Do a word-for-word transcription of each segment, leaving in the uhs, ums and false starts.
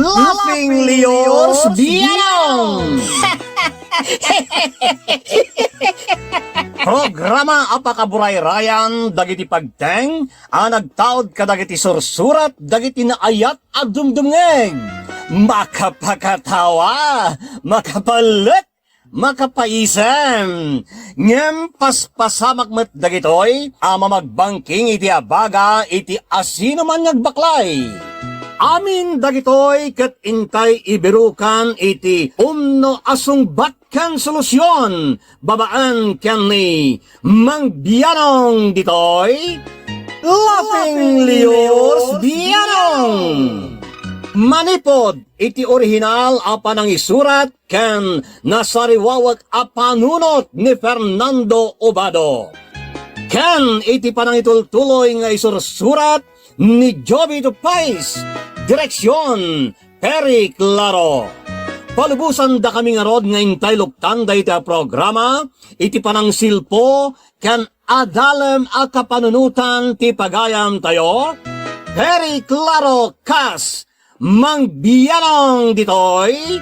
Laughing Leos Bianong! Programa a pakaburayrayan dagiti pagteng a nagtaud kadagiti sursurat dagiti naayat a dumdumngeg. Makapakatawa, makapalek, makapaisem. Ngem paspasamak met dagitoy a mamagbangking iti abaga iti asinoman nga agbaklay. Amin dagitoy ket intay ibirukan iti umno a sungbat ken solusion babaen ken ni Mang Bianong ditoy. Laughing Leos Bianong! Manipud iti orihinal a panangisurat ken nasariwawek a panunot ni Fernando Obado, ken iti panangitultuloy nga isursurat ni Joby Tupais, direksion, Perry Claro. Palubosandakami ngarud nga intay luktan dayta a programa iti panangsilpo ken adalem a kapanunotan ti pagayamtayo. Perry Claro kas Mang Bianong ditoy,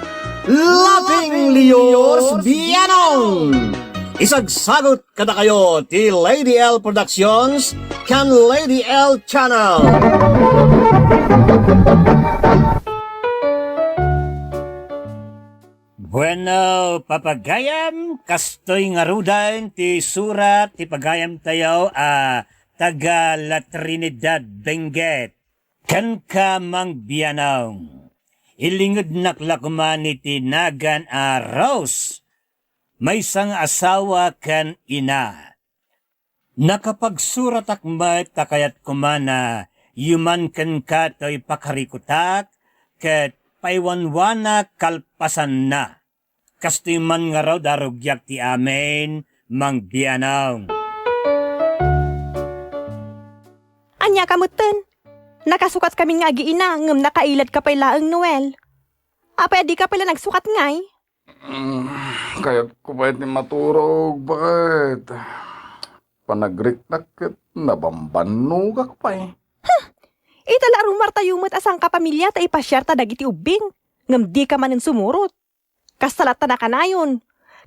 Laughing Leos Bianong. Isagsagut kadakayo ti Lady L Productions ken Lady L Channel. Bueno, papagayam, kastoy ngaruden ti surat ti pagayamtayo a taga La Trinidad, Benguet. Kenka, Mang Bianong, ilingednak la koma iti nagan a Rose, maysa nga asawa ken ina. Nakapagsuratak met ta kayat koma a yuman kenka toy pakarikutak ket paiwanwanak kalpasanna. Kastoy man ngarud a rugiak ti amin, Mang Bianong. Ania ka metten? Nakasukat kami nga agiina, ngem nakailadka pay laeng, Noel. Apay a dika pay la nagsukat ngay? Mm, kayatko pay ti maturog, baket. Panagriknak ket nabambannogak pay. Ita la rumartayo met a sangkapamilya ta ipasiarta dagiti ubbing, ngem dika manen sumurot. Kasta latta nakanayon.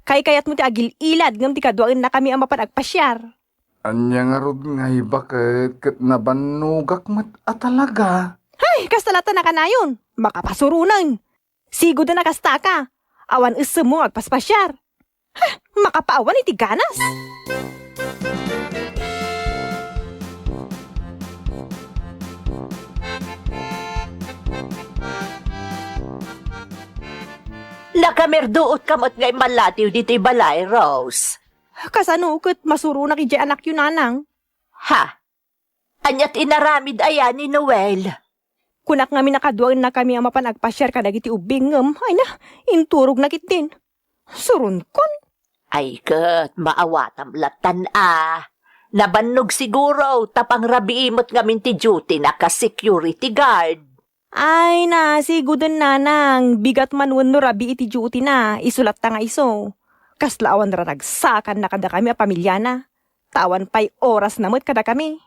Kaykayatmo ti agil-ilad ngem ti kaduaennakami a mapan agpasiar. Ania ngarud ngay, baket, ket nabannogak met a talaga. Hay, kasta latta nakanayon. Makapasuronen. Siguden a kastaka. Awan essemmo nga agpaspasiar. Heh, makapaawan iti ganas. Nakamerduotka met nga immallatiw ditoy balay, Rose. Kasano ket masuronak idiay anakyo, nanang? Ha? Ania ti inaramid aya ni Noel? Kunak ngamin a kaduaennakami a mapan agpasiar kadagiti ubbing ngem, ay na, inturogna ketdin. Suronkon. Ay ket, maawatam lattan a. Nabannog siguro, ta pangrabii met ngamin ti duty na kas security guard. Ay na, siguden nanang, bigat man wenno rabii ti duty na, isu latta nga isu. Kasla awan raragsakanna kadakami a pamilyana. Ta awan pay orasna met kadakami.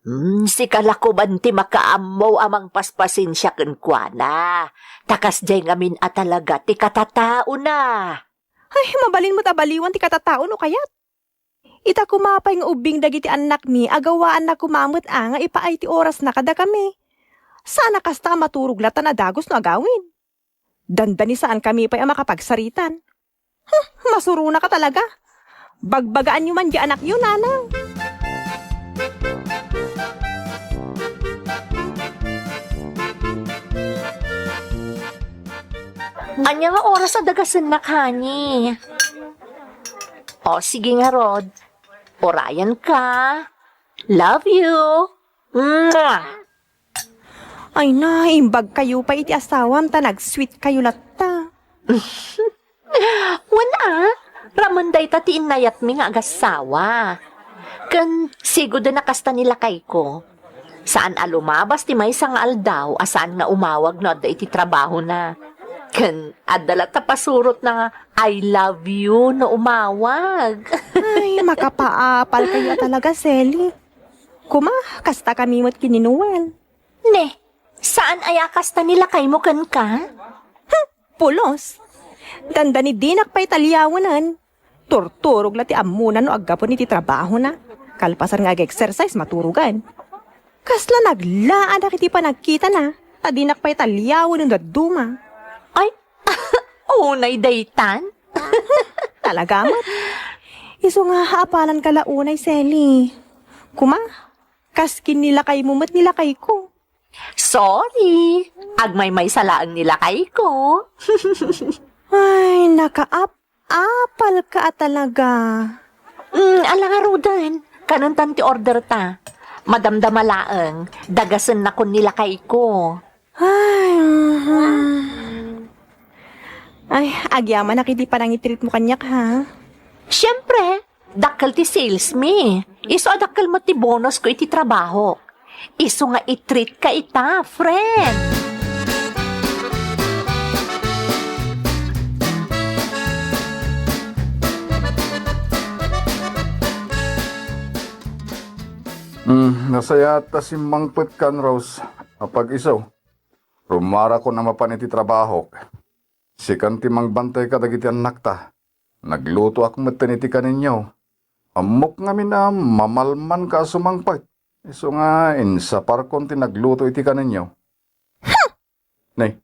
Hmm, sika la koma ti makaammo a mangpaspasensia kenkuana. Ta kasdiay ngamin a talaga ti katataona. Ay, mabalin met a baliwan ti katatao no kayat. Ita koma pay nga ubbing dagiti annakmi a gawaanna koma met a nga ipaay ti orasna kadakami. Saan a kasta a maturog latta a dagus no agawid. Dandani saankami pay a makapagsaritan. Huh, masuronaka talaga. Bagbagaanyo man diay anakyo, nanang. Ania nga oras a dagasennak, honey? O, sige ngarud. Urayanka. Love you. Mwah! Ay na, imbagkayo pay iti asawam ta nag-sweet kayo latta. Wen a, ramon dayta ti innayatmi nga agassawa. Ken siguden a kasta ni lakayko. Saan a lumabas ti maysa nga aldaw a saan nga umawag no adda iti trabahona. Ken adda latta pasurotna nga, "I love you," no umawag. Ay, makapaapal kayo a talaga, Selly. Kuma, kasta kami met ken ni Noel. Ne, Saan aya kasta ni lakaymo kenka? Pulos. Dandani dinak pay taliawenen. Turturog la ti ammona no aggapu iti trabahona. Kalpasan nga ag-exercise, maturogan. Kasla naglaanak iti panagkitana, ta dinak pay taliawenen dadduma. Ay, unay daytan? Talaga met. Isu nga haapananka la unay, Sally. Kuma, kas kin ni lakaymo met ni lakayko. Sorry, agmaymaysa laeng ni lakayko. Ay, nakaap-apalka a talaga. Mm, ala ngaruden, kanentan ti order ta. Madamdama laeng, dagasennakon ni lakayko. Ay, mhm. Ay, agyamanak iti panangitreatmo kaniak, ha? Siempre, dakkel ti sales mi. Isu a dakkel met ti bonus ko iti trabaho. Isu nga i-treat ka ita, friend. Hmm, nasayaat ta simmangpetkan, Rose. Apag-isu, rumarakon a mapan iti trabahok. Sikan ti mangbantay kadagiti annakta. Naglutoak metten iti kaninyo. Ammok ngamin a mamalmanka a sumangpet. Isu nga insaparkon ti nagluto iti kaninyo. Huh! Ne,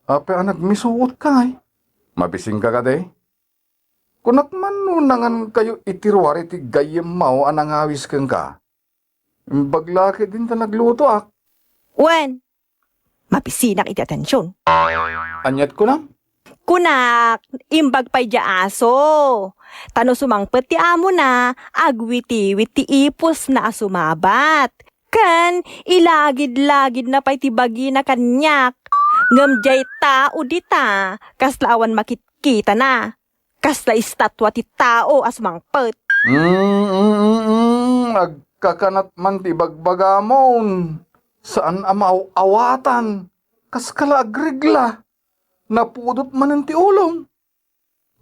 apay a nagmisuotka ngay? Mabisinka kadi? Kunak man no nangankayo iti ruar iti gayyemmo a nangawis kenka. Imbag la ketdin ta naglutoak. Wen, mabisinak iti atensiyon. Aniat kunam? Kunak, imbag pay diay aso. Ta no sumangpet ti amona, agwitiwit ti ipusna a sumabat. Ken ilagidlagidna pay ti bagina kaniak. Ngem diay tao dita, kasla awan makitkitana. Kasla estatua ti tao a sumangpet. Mm, mm, mm, mm. Agkakanat man ti ibagbagamon. Saan a maaw-awatan. Kaska la agregla. Napudot manen ti ulom.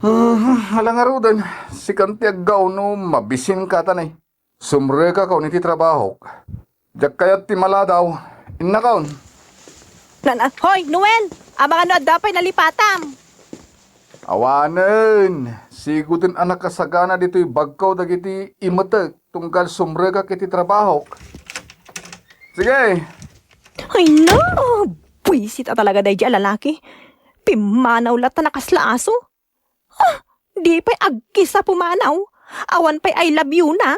Hmm, ala ngaruden, sikan ti aggaw no mabisinka ta ne. Sumrekakon iti trabahok. Diak kayat ti maladaw. Innakon. Nan-, hoy, Noel! Amangan no adda pay nalipatam. Awanen, siguten a nakasagana ditoy bagko dagiti imetek tunggal sumrekak iti trabahok. Sige. Ay, no! Buisit a talaga daydi a lalaki. Pimmanaw latta nakasla aso. Ah, di pay agkis a pumanaw. Awan pay I love you na.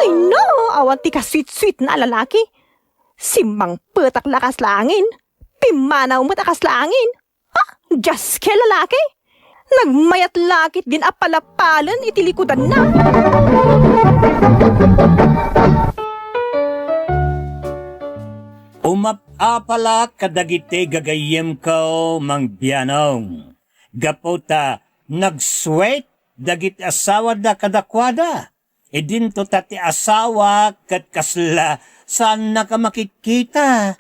Ay, no! Awan ti kasweet-sweet na a lalaki. Simmangpetak la kasla angin. Pimmanaw met a kasla angin. Ah, diaske lalaki. Nagmayat la ketdin a palapalen iti likudanna. Umap-apalak kadagiti gagayyemko, Mang Bianong. Gapu ta nag-sweet dagiti asawada kadakuada. Idinto ta ti asawa ket kasla saannaka makitkita.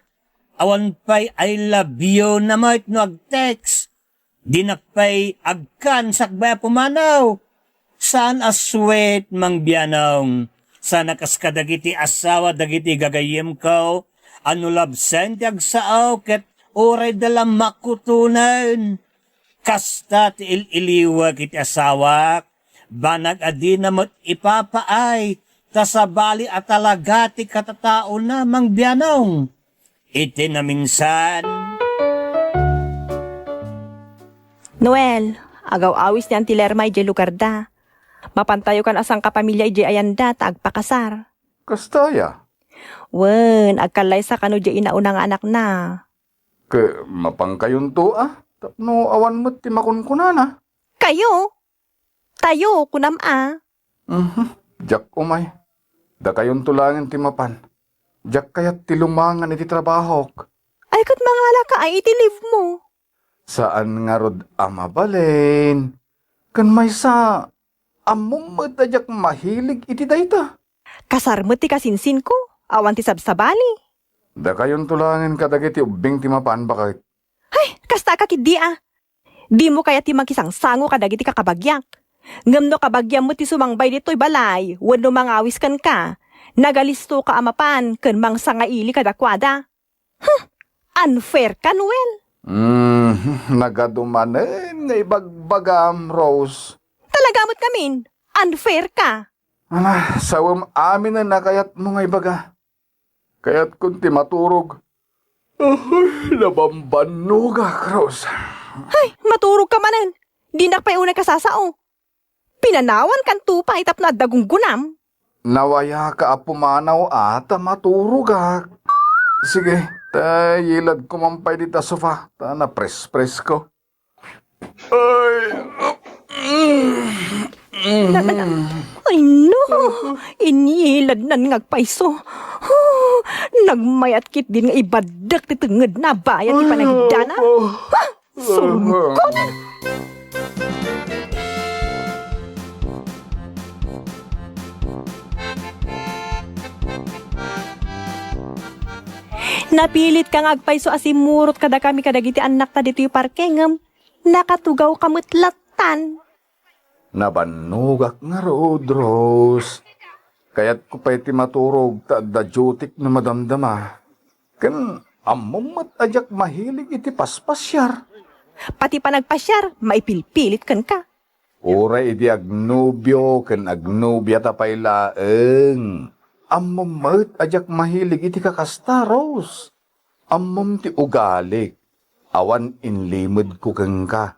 Awan pay I love you na met no ag-text. Dinak pay agkan sakbay a pumanaw. Saan a sweet, Mang Bianong. Saan a kas kadagiti asawa dagiti gagayyemko a no labsen ti agsao ket uray da la makutonen. Kasta ti il-iliwek iti asawak, banag a dina met ipapaay, ta sabali a talaga ti katataona, Mang Bianong. Iti naminsan. Noel, agaw-awis ni Auntie Lerma idiay lugarda. Mapantayo kan a sangkapamilia idiay ayanda ta agpakasar. Kasta aya? Wen, agkallaysa kano diay inauna nga anakna. Ket mapankayonto a, tapno awan met ti makunkunana. Kayo? Tayo, kunam a. Mhm, diak umay. Dakayonto laengen ti mapan. Diak kayat ti lumangan iti trabahok. Ay, ket mangalaka ay iti leave mo. Saan ngarud a mabalin. Ken maysa, ammom met a diak mahilig iti dayta. Kasar met ti kasinsinko, awan ti sabsabali. Dakayonto laengen kadagiti ubbing ti mapan, baket. Ay, kasta ka ketdi a. Dimo kayat ti makisangsango kadagiti kakabagiak. Ngem no kabagiam met ti sumangbay ditoy balay wenno mangawis kenka, nagalistoka a mapan ken mangsangaili kadakuada. Huh! Unfair ka, Noel. Hmm, nagadu manen nga ibagbagam, Rose. Talaga met ngamin, unfair ka. Ala, sawem aminen a kayatmo nga ibaga. Kayatkon ti maturog. Ay, nabambannogak, Rose. Ay, maturog ka manen. Dinak pay unay kasasao. Pinanawankanto pay tapno adda gunggonam. Nawayaka a pumanaw a ta maturogak. Sige, ta yiladko man pay dita sofa, ta napres-presko. Ay. Na, na, na. Ay, no! Inyiladnan nga agpayso. Huh, nagmayat ketdin nga ibaddek ti tengngedna, bayat ti panagidana. Ay, opo. Ha? Sungkot! Napilitka nga agpayso a simmurot kadakami kadagiti annakta ditoy parke, ngem nakatugawka met lattan. Nabannogak ngarud, Rose. Kayatko pay ti maturog ta adda dutyk no madamdama. Ken ammom met a diak mahilig iti paspasiar. Pati panagpasiar, maipilpilit kenka. Uray idi agnobio ken agnobiata pay laeng. Ammom met a diak mahilig iti kakasta, Rose. Ammom ti ugalik. Awan inlimedko kenka.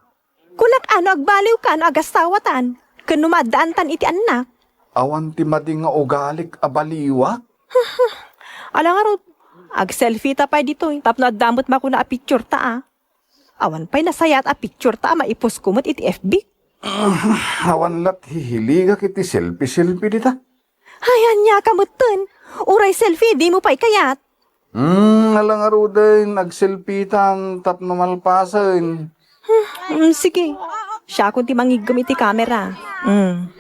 Kunak a no agbaliwka no agasawatan, ken no maaddaantan iti annak. Awan ti madi nga ugalik a baliwak. Ala ngarud, agselfie ta pay ditoy, tapno adda met makuna a picture ta a. Awan pay nasayaat a picture ta a maiposko met iti F B. Awan lat hihiligak iti selfie-selfie dita. Ay, ania ka metten? Uray selfie, dimo pay kayat. Hmm, ala ngaruden, agselfie tan tapno malpasen. Hmm, sige. Siakon ti mangiggem iti kamera. Hmm.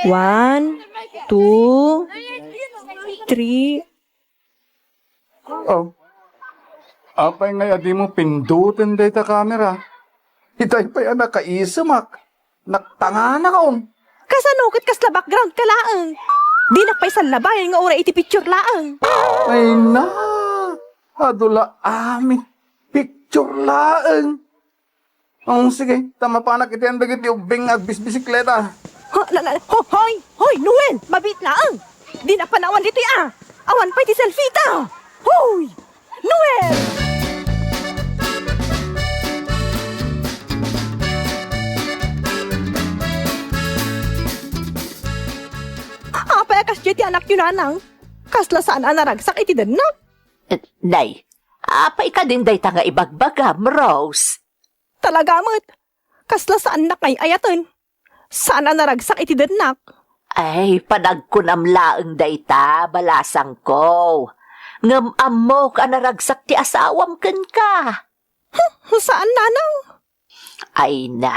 One, two, three. Oh. Apay ngay a dimo pinduten dayta kamera? Itay pay a nakaisemak. Naktanganakon. Kasano ket kasla background ka laeng? Dinak pay sallabayan nga uray iti picture laeng. Ay na, adu la amin. Picture laeng. Oh, sige, ta mapanak iti andagiti ubbing nga agbisbisikleta. Ha, na, na, ho-, hoy! Hoy, Noel! Mabiit laeng! Dinak panawan ditoy a! Awan pay ti selfie ta! Hoy! Noel! Apay a kasdiay ti anakyo, nanang? Kasla saan a naragsak iti dennak? Nay, apay kadin dayta nga ibagbagam, Rose? Talaga met, kasla saannak nga ay-ayaten. Saan a naragsak iti dennak. Ay, panagkunam laeng dayta, balasangko. Ngem ammok a naragsak ti asawam kenka. Huh, saan, nanang? Ay na,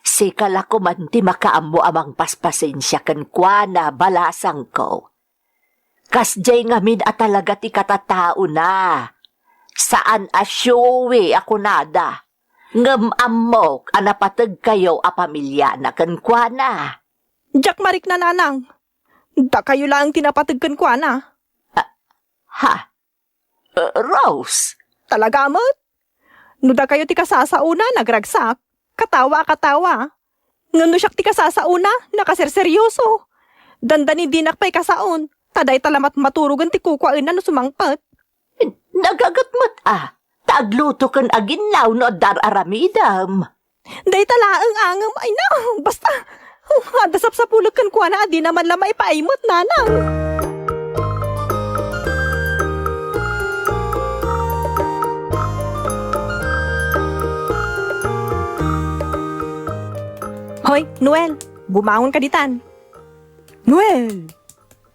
sika la koman ti makaammo a mangpaspasensia kenkuana, balasangko. Kasdiay ngamin a talaga ti katataona. Saan a showy a kunada. Ngem ammok a napategkayo a pamiliana kenkuana. Diak marikna, nanang. Dakayo laeng ti napateg kenkuana. Ah, ha? Eh, Rose? Talaga met? No dakayo ti kasasaona, nagragsak, katawa a katawa. Ngem no siak ti kasasaona, nakaserseryoso. Dandani dinak pay kasaon, ta dayta la met maturogen ti kukuaenna no sumangpet. Nagaget met a, ta agluto ken aginnaw no adda ar-aramidem. Dayta laeng a ngem, ay na, basta. Adda sapsapulek kenkuana a dina man la maipaay met, nanang. Hoy, Noel, bumangon ka ditan. Noel!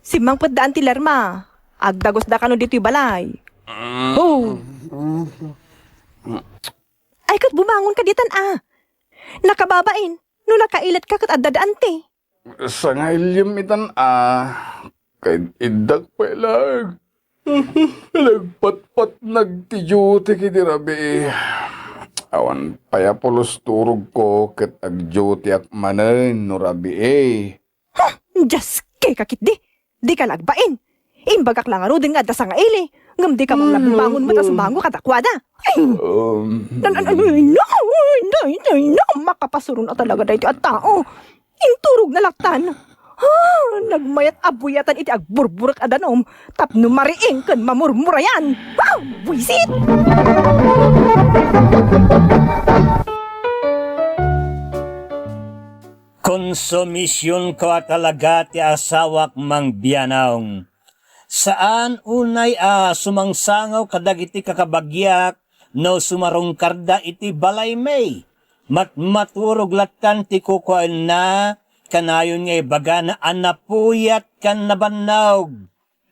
Simmangpet daan ti Lerma. Agdagusda kano ditoy balay. Oh. Ay, ket bumangon ka ditan a. Nakababain, no nakailat ka ket adda daan ti. Sangaylem itan a. Kay iddak pay laeng. Nagpatpatnag ti duty iti rabii. Awan pay a pulos turogko ket agdutyak manen no rabii. Huh! Dios, kay ka ketdi. Dika la agbain. Imbagak la ngaruden nga adda sangaili. Ngem dika man labubangon met a sumango kadakuada. Ay! Um, na, na, na, na, na, na, na, makapasuron a talaga daytoy a tao. Inturog na lattan. Ah, nagmayat a buyatan iti agburburek a danum tapno mariing ken mamurmurayan. Ah, buisit! Konsumisionko a talaga ti asawak, Mang Bianong. Saan unay a sumangsangaw kadagiti kakabagiak no sumarungkarda iti balaymi. Matmaturog lattan ti kukuaenna, kanayon nga ibagana a napuyat ken nabannog.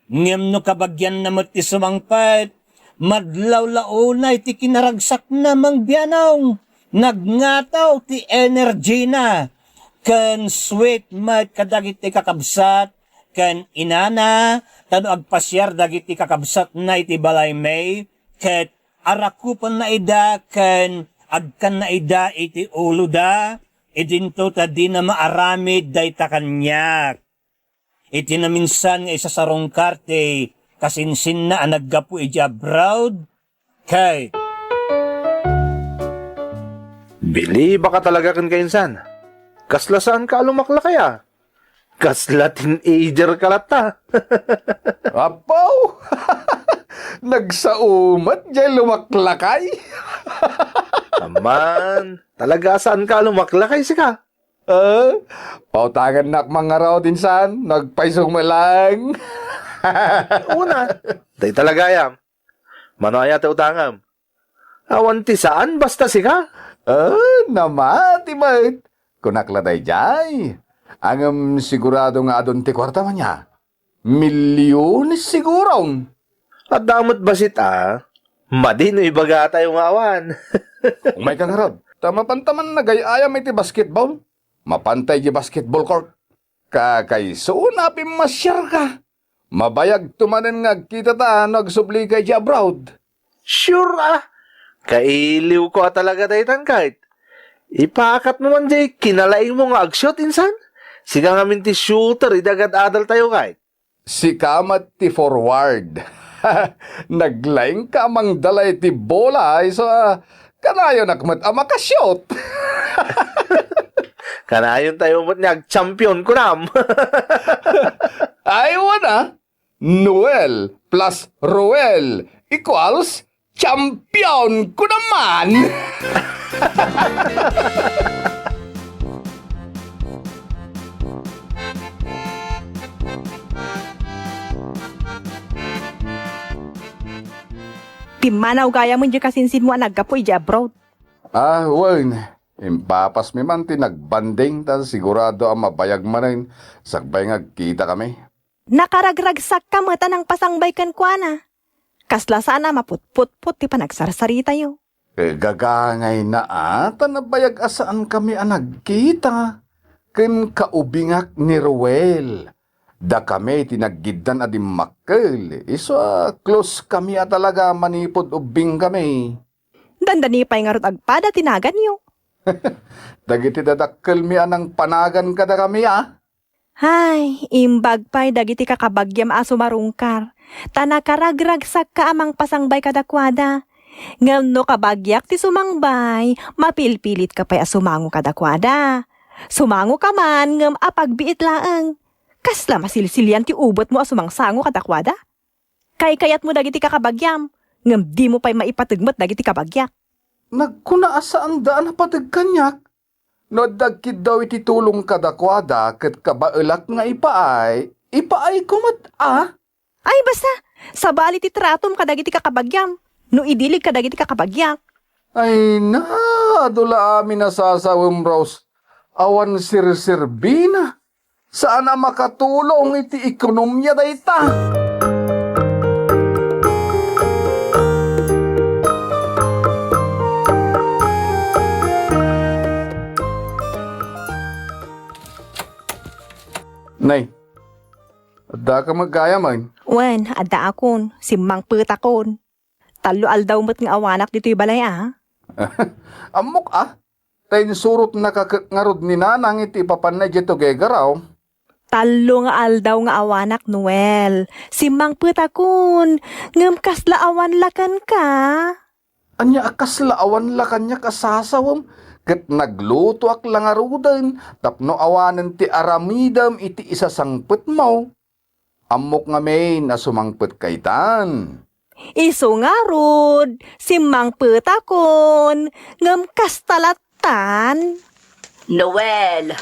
Ngem no kabagianna met ti sumangpet, madlawlaw unay ti kinaragsakna, Mang Bianong. Nagngataw ti energy na. Ken sweet met kadagiti kakabsat ken inana, ta no agpasiar dagiti kakabsatna iti balaymi, ket arakupenna ida ken agkanna ida iti uloda, idinto ta dina maaramid dayta kaniak. Iti naminsan nga isasarungkar ti kasinsinna a naggapu idiay abroad, kay, bilibak a talaga ken kainsan. Kasla saanka a lumaklakay a? Kasla teenager ka latta. Apaw! Nagsao met jay lumaklakay. Aman, talaga a saanka a lumaklakay sika? Ah, pautangannak mangarud insan, nagpayso met lang. Una, dayta la gayam. Mano aya ti utangam? Awan ti saan, basta sika. Ah, namati met. Kunak la daydiay. Ngem sigurado nga adun ti kuarta man ya. Milyones siguro. Adda met bassit a. Madi no ibagatayo nga awan. Umayka ngarud. Ta mapanta man nagay-ayam iti basketball. Mapanta idiay basketball court. Kakayso na pimmasiarka. Mabayagto manen nga agkitata no agsublika idiay abroad. Sure a. Kailiwko a talaga daytan, kayt. Ipakatmo man jay kinalaingmo nga agshot insan? Sika ngamin ti shooter idi agad-adaltayo, kayt. Sika met ti forward. Naglaingka a mangdala iti bola, isu a kanayonak met a makashot. Kanayontayo met nga agchampion, kunam. Ay, wen a. Noel plus Roel equals champion ko naman! Pimmanaw gayam diay kasinsinmo a naggapu idiay abroad. Ah, wen. Impapasmi man ti nagbanding ta sigurado a mabayag manen sakbay nga agkitakami. Nakaragragsakka met a nangpasangbay kenkuana. Kasla saan a maputputpot ti panagsarsaritayo. Gagangayna a ta nabayag a saankami a nagkita ken kaubingak ni Ruel. Dakami ti naggiddan a dimmakkel, isu a close kami a talaga manipud ubbingkami. Dandani pay ngarud agpada ti naganyo. Dagiti dadakkelmi a nangpanagan kadakami a. Hay, imbag pay dagiti kakabagiam a sumarungkar, ta nakaragragsakka a mangpasangbay kadakuada. Ngem no kabagiak ti sumangbay, mapilpilitka pay a sumango kadakuada. Sumangoka man ngem apagbiit laeng. Kasla masilsilian ti ubetmo a sumangsango kadakuada? Kaykayatmo dagiti kakabagiam, ngem dimo pay maipateg met dagiti kabagiak. Nagkuna a saanda a napateg kaniak. No adda agkiddaw iti tulong kadakuada ket kabaelak nga ipaay, ipaayko met a. Ay, basta, sabali ti tratom kadagiti kakabagiam, no idilig kadagiti kakabagiak. Ay na, adu la amin a sasawem, Rose. Awan serserbina. Saan a makatulong iti ekonomia dayta. Nay, adda ka met gayam? Wen, addaakon. Simmangpetakon. Tallo aldaw met nga awanak ditoy balay a. Ammok a. Ta insurotnaka ket ngarud ni Nanang iti ipapanna idiay Tuguegarao. Tallo nga aldaw nga awanak, Noel. Simmangpetakon, ngem kasla awan la kenka. Ania a kasla awan la kaniak a sasawem, ket naglutoak la ngaruden tapno awanen ti aramidem iti isasangpetmo. Ammok ngamin a sumangpetka itan. Isu ngarud, simmangpetakon, ngem kasta lattan. Noel,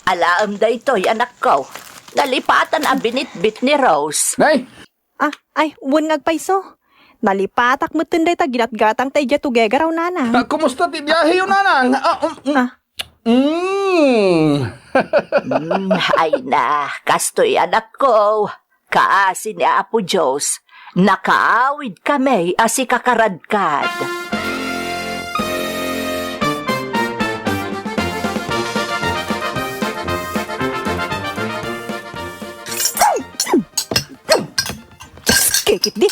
alaem daytoy, anakko. Nalipatan a binitbit ni Rose. Nay! Ah, ay, wen nga agpayso. Nalipatak metten dayta ginatgatang ta idiay tugegaraw, nanang. Ah, kumusta ti biaheyo, nanang? Ah, um, mm. Ah. Mm. Mm, ay na, kastoy, anakko. Kaasi ni Apo Dios, nakaawidkami a sikakaradkad. Kikit di.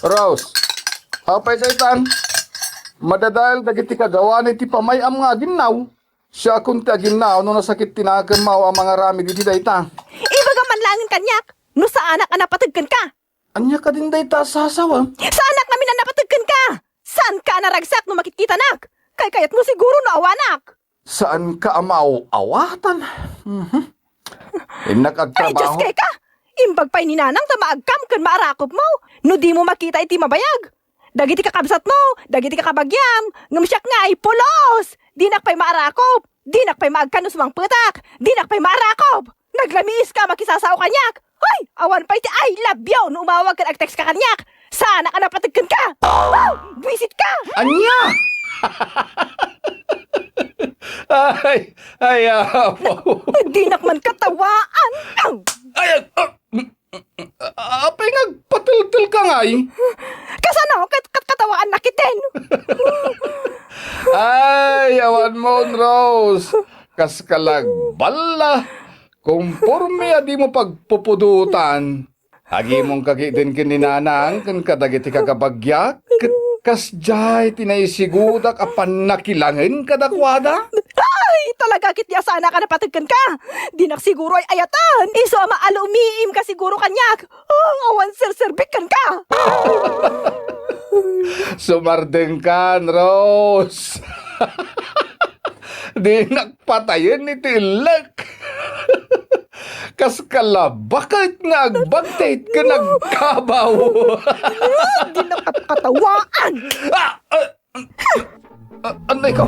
Rose, apay daytan? Madadael dagiti kagawani ti pamay-am nga aginnaw. Siakon ti aginnaw no nasakit ti nakemmo a mangaramid iti dayta. Ibagam man laengen kaniak, no saanak a napateg kenka. Ania kadin dayta a sasawem? Saanak ngamin a napateg kenka! Saanka a naragsak no makitkitanak? Kaykayatmo siguro no awanak. Saanka a maaw-awatan? Mhm. Innak agtrabaho. Ay, Dios kayka! Imbag pay ni nanang ta maagkam ken maarakopmo no dimo makita iti mabayag. Dagiti kakabsatmo, dagiti kakabagiam, ngem siak nga ay pulos! Dinak pay maarakop! Dinak pay maagkan no sumangpetak! Dinak pay maarakop! Naglamiiska a makisasao kaniak! Hoy! Awan pay ti "I love you" no umawag ken agtext ka kaniak! Saanak a napateg kenka! Wow! Buisitka! Ania? Ay, ay, apo. Dinak man katawaan! Ay, ah, ah, apay nga agpateltel ka ngay? Kasano? Kat-, kat-, katawaannak iten? Ay, awan mo, Rose. Kas kalagballa. Komporme a dimo pagpupudutan. Agimongka ketdin ken ni nanang ken kadagiti kakabagiak, ket kasdiay ti naisigudak a pannakilangen kadakuada. Ay, talaga ketdi a saanak a napateg kenka. Dinak siguro ay-ayaten. Isu a maalumimka siguro kaniak. Oh, awan serserbik kenka. Sumardengkan, Rose. Dinak patayen iti ellek. Kas kalabaket nga agbagtit ken agkabaw. Dinak kat-, katawaan. Ah, ah, ah, ah, anay ko.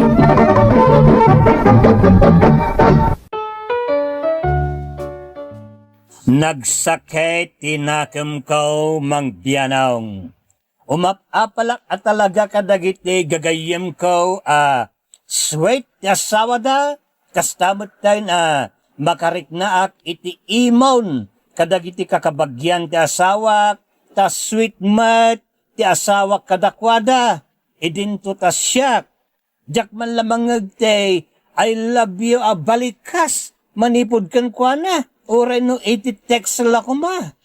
Nagsakit ti nakemko, Mang Bianong. Umap-apalak a talaga kadagiti gagayyemko a sweet ti asawada, kasta met tayen a makariknaak iti imon kadagiti kakabagian ti asawak, ta sweet met ti asawak kadakuada. Idinto ta siak, diak man la mangngeg ti "I love you" a balikas manipud kenkuana, uray no iti text la koma.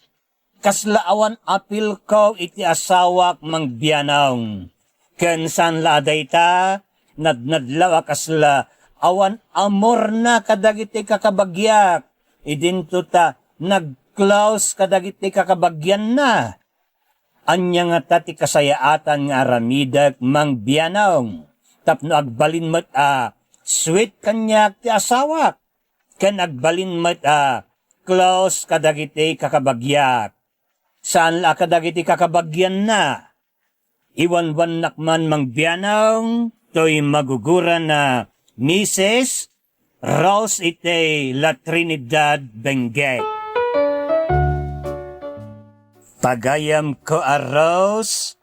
Kasla awan apilko iti asawak, Mang Bianong. Ken saan la a dayta, nadnadlaw a kasla awan amorna kadagiti kakabagiak. Idinto ta nag-close kadagiti kakabagianna. Ania ngata ti kasayaatan nga aramidek, Mang Bianong, tapno agbalin met a sweet kaniak ti asawak? Ken agbalin met a close kadagiti kakabagiak. Saan la a kadagiti kakabagianna. Iwanwannak man, Mang Bianong, toy maguguran a Misis Rose iti La Trinidad, Benguet. Pagayamko a Rose,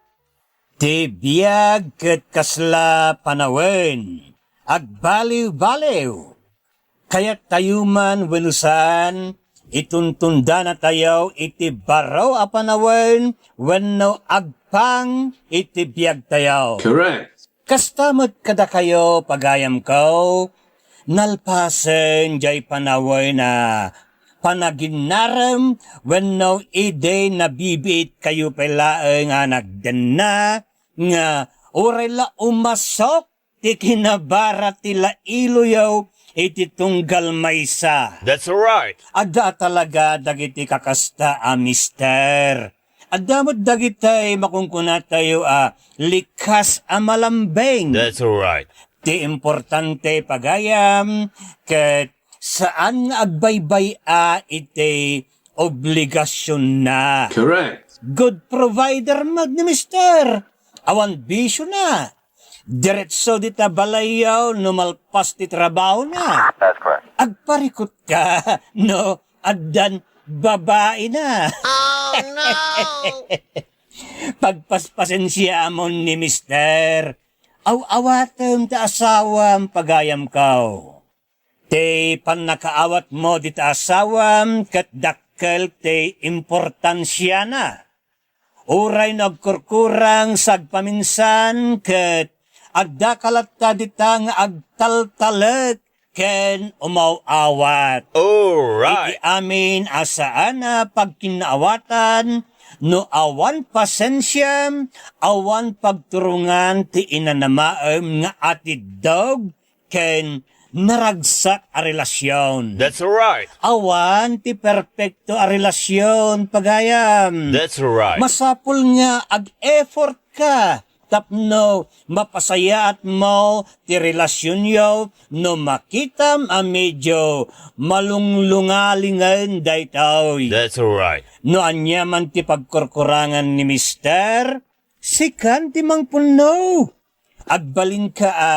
ti biag ket kasla panawen. Agbaliw-baliw. Kayattayo man wenno saan, ituntundanatayo iti baro a panawen wenno agpang iti biagtayo. Correct. Kasta met kadakayo, pagayamko, nalpasen jay panawen a panaginnarem wenno idi nabibiitkayo pay laeng a nagdenna nga uray la umasok ti kinabara ti lailoyo iti tunggal maysa. That's right. Adda talaga dagiti kakasta a mister. Adda met dagiti makunkunatayo a likas a malambing. That's right. Ti importante pagayam ket saan nga agbaybay-a iti obligasionna. Correct. Good provider met ni mister. Awan bisiona. Diretso dita balayyo no malpas ti trabahona. That's correct. Agparikutka no addan babaina. Oh, no! Pagpaspasensiaamon ni mister. Aw-awatem ti asawam pagayamko. Ti pannakaawatmo dita asawam ket dakkel ti importansiana. Uray no agkurkurang sagpaminsan ket addaka latta dita nga agtaltalek ken umaw-awat. Alright. Iti amin a saan a pagkinnaawatan, no awan pasensia, awan pagturongan ti inanamaem nga atiddog ken naragsak a relasyon. That's right. Awan ti perpekto a relasyon, pagayam. That's right. Masapul nga ag-effort ka tapno mapasayaatmo ti relasyonyo no makitam a medyo malunglungalingen daytoy. That's right. No ania man ti pagkurkurangan ni mister, sikan ti mangpunno. Agbalinka a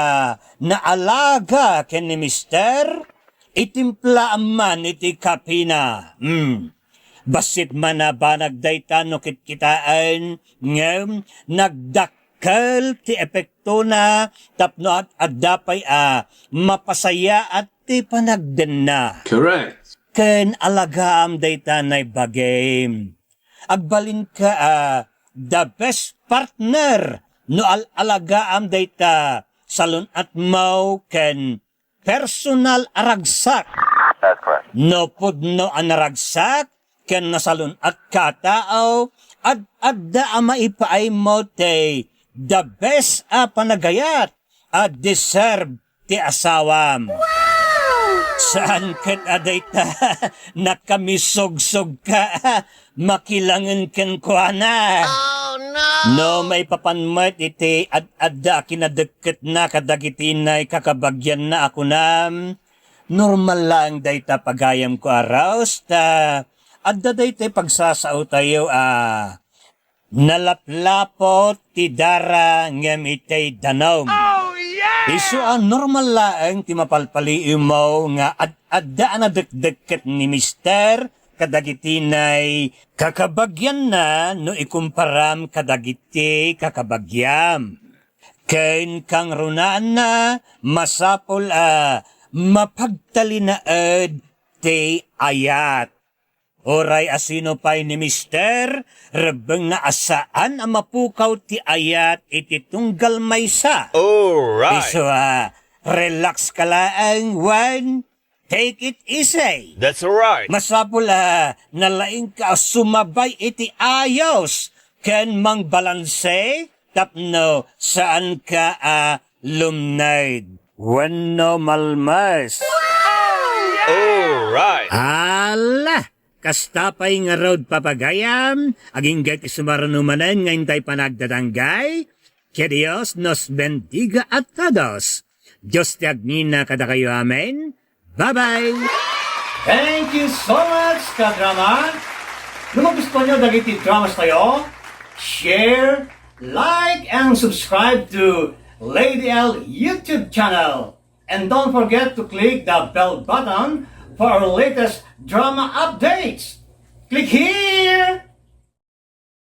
naalaga ken ni mister, itimpla man iti kapina. Hmm. Bassit man a banag dayta no kitkitaen, ngem nagdakkel ti epektona tapno ad-adda pay a mapasayaat ti panagdenna. Correct. Ken alagaam dayta naibagim. Agbalinka a the best partner no al-alagaam dayta salun-atmo ken personal a ragsak. That's correct. No pudno a naragsak ken nasalun-atka a tao, ad-adda a maipaaymo ti the best a panagayat a deserve ti asawam. Wow! Saan ket a dayta nakamisogsoka, makilangen kenkuana. Oh, no! No maipapan met iti ad-adda a kinadekketna kadagiti nay kakabagianna a kunam, normal laeng dayta pagayamko a Rose, ta adda daytoy pagsasaotayo a nalaplapot ti dara ngem itay danum. Oh, yeah! Isu a normal laeng ti mapalpaliiwmo nga ad-adda a nadekdek ket ni Mister kadagiti nay kakabagianna no ikumparam kadagiti kakabagiam. Ken kangrunaanna, masapul a mapagtalinaed ti ayat. Uray a sino pay ni Mister, rebbengna a saan a mapukaw ti ayat iti tunggal maysa. Alright. Isu a, relax ka laeng, wen, take it easy. That's right. Masapul a nalaingka a sumabay iti ayos ken mangbalanse tapno saanka a lumned wenno malmes. Alright. Ala! Kasta pay ngarud, papagayam, agingga ti sumarno manen nga intay panagdadanggay. Que Dios nos bendiga a todos. Dios ti agngina kadakayo, amen. Bye-bye! Thank you so much, kadrama! No magustuhan nyo dagiti dramas tayo, share, like, and subscribe to Lady L YouTube channel. And don't forget to click the bell button for our latest drama updates. Click here!